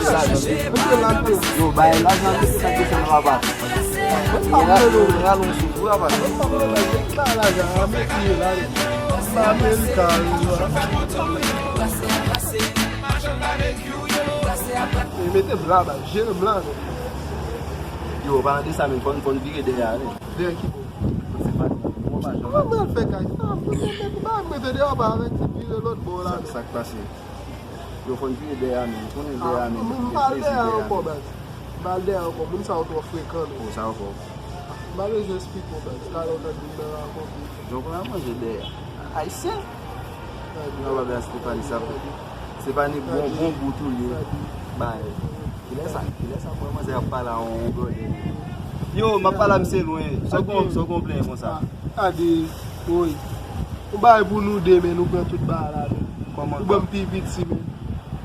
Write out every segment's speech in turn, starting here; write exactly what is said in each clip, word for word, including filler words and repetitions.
Yo, bay lajan, mete sa desann, papa. Mwen pa vle nou ralon sou, papa. Mwen pa vle bay lajan, Amerika la. Amerika, yo. E mete m la, bay, jere m la, non. Yo, palan de sa, men, fò n, fò n vire dèyè a, men. Dèyè ki bò? Se pa nou, nou pa janm. Kòman mwen fè kay sa? Mwen mete dèyè, pa avèk ti vire lòt bò la. Sa, sa k pase? Yo, fò n vire dèyè a, men. Konnen dèyè a, men. M pa al dèyè ankò, baz. M pa al dèyè ankò. Moun sa yo twò frekan, men. Oh, sa yo fò. M pa bezwen esplike w, baz. Talè w t ap vin nan rakonte. Donk, nou ap manje dèyè a. Ayisyen. Nou ap pale a Stefani sa. Stefani bon, bon bout ou ye. Bay. Kilè sa? Kilè sa? Mwen manzè ap pale a yon blòdè. Yo, m ap pale a misye lwen. Sa w gon, sa w gon plenyen konsa? Gade, woy. Ou bay pou nou de, men nou pran tout bagay la, men. Kòman sa? Ou ban m pi piti, men.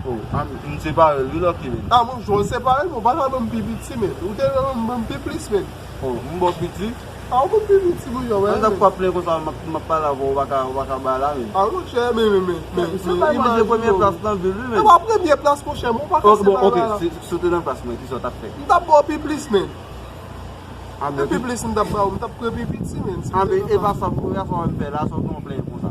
Oh, a, m separe l, wi, Lucky, men. A, mon jò, separe l, men ou pa ka ban m pi piti, men. Ou te ban m, ban m pi plis, men. Oh, m ba w piti? A, ou ban m pi piti, mon jò, wè. Mwen t ap plen konsa, m ap, m ap pale avè w, ou pa ka, ou pa ka ba la, men. A, monchè, men, men, men, men, men, se pa manje premye plas nan vil, wi, men. E pa premye plas, monchè, men ou pa ka separe la. Ok, bon, ok, si, si w te nan plas mwen, kisa w t ap fè? M t ap ba w pi plis, men. A, men pi plis, m t ap ba w, m t ap pran pi piti, men. A, men e pa sa, e pa sa w ap fè la, sa w gen yon plenyen konsa.